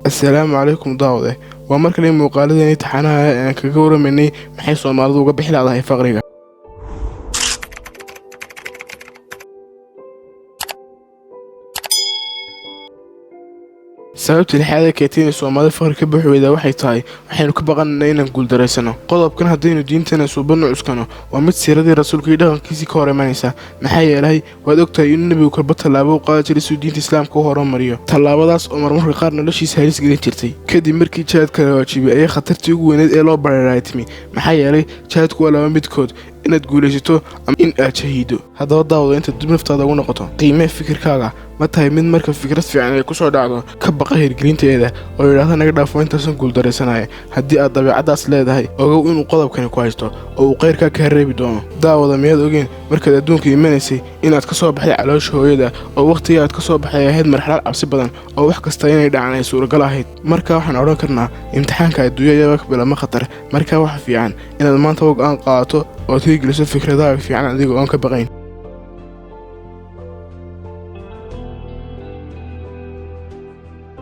Assalaamu calaykum daawade, waa mar kale muuqaaladeen imtixaanaha ee aan kaga waramaynay maxay Soomaalidu uga bixi la'dahay faqriga. Sababta lixaad ee keentay inay Soomaalida faqri ka bixi weydaa waxay tahay waxaynu ka baqanaynaa inaan guuldareysano. Qodobkan haddaynu diintana suubanno cuskano, waa mid siiradii rasuulka iyo dhaqankiisii ka hor imanaysa. Maxaa yeelay, waad ogtahay inuu nebigu kolba tallaabo u qaadi jiray si uu diinta islaamka u horumariyo, tallaabadaas oo marmarka qaar noloshiisa halis gelin jirtay. Kadib markii jihaadka la waajibay ayay khatartii ugu weyneed ee loo bareeray timi. Maxaa yeelay, jihaadku waa laba midkood: inaad guulaysato ama in aad shahiido. Haddaba daawado, intaad dib naftaada ugu noqoto, qiimee fikirkaaga. Ma tahay mid marka fikrad fiican ay kusoo dhacdo ka baqa hirgelinteeda oo yidhaahda naga dhaafo, intaasan guuldaraysanaya? Haddii aad dabeecaddaas leedahay, ogow inuu qodobkani ku haysto oo uu qayrkaa kaa reebi doono. Daawada, miyaad ogeen markaad adduunka imanaysay inaad ka soo baxday caloosha hooyada, oo wakhtigii aad ka soo baxday ahayd marxalad cabsi badan oo wax kasta inay dhacaan ay suuragal ahayd? Marka waxaan odhan karnaa imtixaanka adduunya ayaaba ka bilama khatar. Markaa waxa fiican inaad maanta go'aan qaadato ood hirgeliso fikradaaga fiican adiga oon ka baqayn.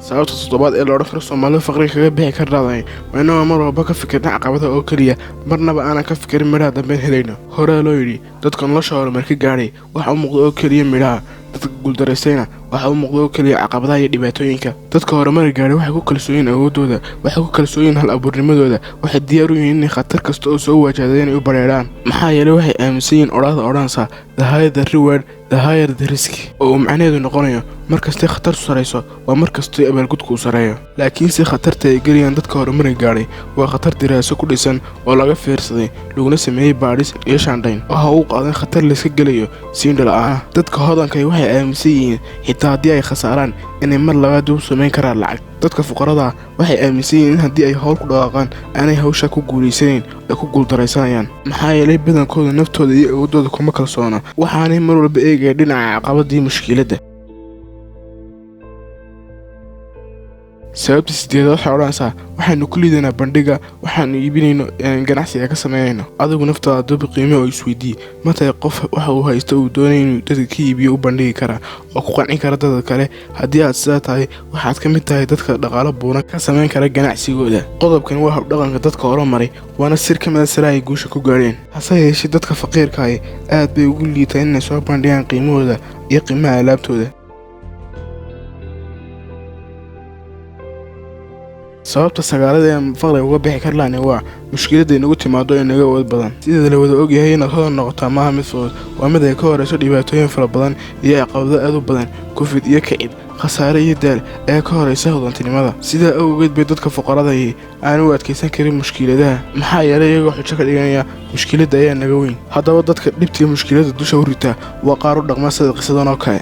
Sababta toddobaad ee la odhan karo Soomaalida faqriga kaga bixi kardhaday waa inagoo mar walba ka fikirna caqabada oo keliya, marnaba aanan ka fikirin midhaha dambeyn helayno. Horaa loo yidhi, dadka nolosha horumar ka gaadhay waxa u muuqda oo keliya midhaha, dadka guuldaraystayna waxa u muuqda oo keliya caqabadaha iyo dhibaatooyinka. Dadka horumar gaadhay waxay ku kalsooyiin awooddooda, waxay ku kalsooyiin hal abuurnimadooda, waxay diyaar u yihiin inay khatar kasta oo soo wajahda inay u bareeraan. Maxaa yeelay, waxay aaminsan yihiin odhaahda odhanaysa "The higher the reward, the higher the risk", oo uu macnaheedu noqonayo mar kastay khatartu sarayso waa mar kastay abaalgudku uu sareeyo. Laakiinse khatarta ay gelayaan dadka horumar gaadhay waa khatar diraaso ku dhisan oo laga fiirsaday, laguna sameeyey baadhis iyo shaandhayn, oo ha u qaadan khatar layska gelayo siindho la'aana. Dadka hodanka waxay aaminsan yihiin xitaa haddii ay khasaaraan inay mar labaad dib u samayn karaan lacag. Dadka fuqarada waxay aaminsan yihiin in haddii ay howl ku dhaqaaqaan aanay hawsha ku guulaysanayn, ay ku guuldaraysanayaan. Maxaa yeelay, badankooda naftooda iyo awooddooda kuma kalsoona, waxaanay mar walba eegaya dhinaca caqabadii mushkiladda. Sababta sideedaad waxay odhanaysaa waxaynu ku liidanaa bandhiga waxaanu iibinayno ganacsiga ka samaynayno. Adigu naftaada dubi qiime oo isweydii: ma tahay qof waxa uu haysto uu doonaya inuu dadka ka iibiyo u bandhigi kara oo ku qancin kara dadka kale? Haddii aad sidaa tahay, waxaad ka mid tahay dadka dhaqaalo buuran ka samayn kara ganacsigooda. Qodobkan waa habdhaqanka dadka horumaray, waana sir ka mida siraha ay guusha ku gaadheen. Hase yeeshee, dadka faqiirka ahi aad bay ugu liitaan inay soo bandhigaan qiimahooda iyo qiimaha alaabtooda. Sababta sagaalada ee aan faqriga uga bixi karlaani waa mushkiladda inagu timaado ee naga awood badan. Sida la wada ogyahay, inaad hodan noqotaa maaha mid fudud. Waa mid ay ka horeyso dhibaatooyin fara badan iyo caqabado aad u badan. Kufid iyo kicib, khasaare iyo daal ayaa ka horeysa hodantinimada. Sidaa awgeed bay dadka fuqaradahi aan u adkaysan karin mushkiladaha. Maxaa yeelay, iyagoo xujo ka dhiganaya mushkiladda ayaa naga weyn. Haddaba dadka dhibtiga mushkiladda dusha u ritaa waa qaar u dhaqma sida qisadan oo kale.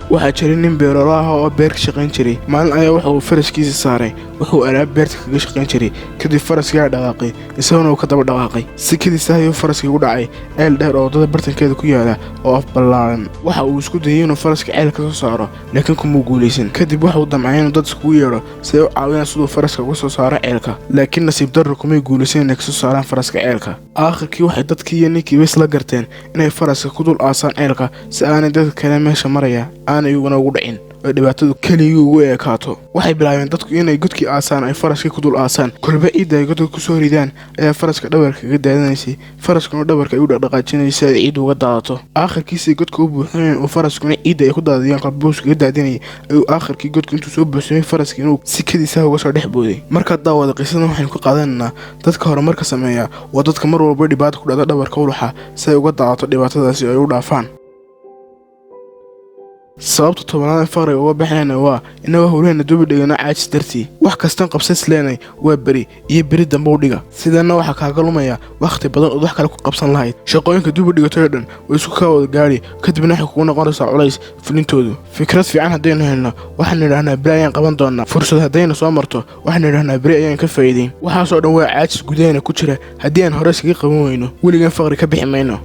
Waxaa jiray nin beerolo ah oo beer ka shaqayn jiray. Maalin ayaa waxa uu faraskiisa saaray wuxuu alaab beerta kaga shaqayn jiray. Kadib faraskii ayaa dhaqaaqay, isaguna uu ka daba dhaqaaqay. Si kadis ah ayuu faraskii ugu dhacay ceel dheer oo waddada bartankeeda ku yaala oo af ballaaran. Waxa uu isku dayay inuu faraska ceel ka soo saaro, laakiin kumuu guulaysan. Kadib waxa uu damcay inuu dad iskugu yeedho si ay u caawiyaan siduu faraska uga soo saaro ceelka, laakiin nasiib darro kumay guulaysan inay kasoo saaraan faraska ceelka. Aakhirkii waxay dadkii iyo ninkiiba isla garteen inay faraska ku dul aasaan ceelka, si aanay dadka kale meesha maraya aanay iyaguna ugu dhicin oo dhibaatadu keligii ugu eekaato. Waxay bilaabeen dadku inay godkii aasaan, ay faraskii ku dul aasaan. Kolba ciidda ay godka kusoo ridaan ayaa faraska dhabarka kaga daadanaysay, faraskuna dhabarka ay u dhaqdhaqaajinayay si ay ciiddu uga daadato. Aakhirkiisay godka u buuxinayeen oo faraskuna ciidda ay ku daadiyaan kolba uu iskaga daadinayay, ayuu aakhirkii godku intuu soo buuxsamay faraskii inuu si kadiisa uga soo dhex booday. Markaa daawada, qisadan waxaynu ka qaadanaynaa dadka horumarka sameeya waa dadka mar walba dhibaata ku dhacda dhabarka u luxa si ay uga daadato dhibaatadaasi oo ay u dhaafaan. Sababta tobanaad ee faqriga uga bixinayna waa inagoo howlaheenna dubi dhigano caajis dartii. Wax kastan qabsas leenay waa beri iyo beri dambe u dhiga. Sidanna waxaa kaaga lumaya wakhti badan ood wax kale ku qabsan lahayd. Shaqooyinka dubi dhigatay oo dhan way isku kaa wada gaadhi, kadibna waxay kugu noqonaysaa culays fulintoodu. Fikrad fiican haddaynu helno, waxaanu idhahnaa beri ayaan qaban doonaa. Fursad haddayna soo marto, waxaanu idhahnaa beri ayaan ka faa'iideyn. Waxaasoo dhan waa caajis gudaheena ku jira. Haddii aan hore iskaga qaban weyno, weligan faqri ka bixi mayno.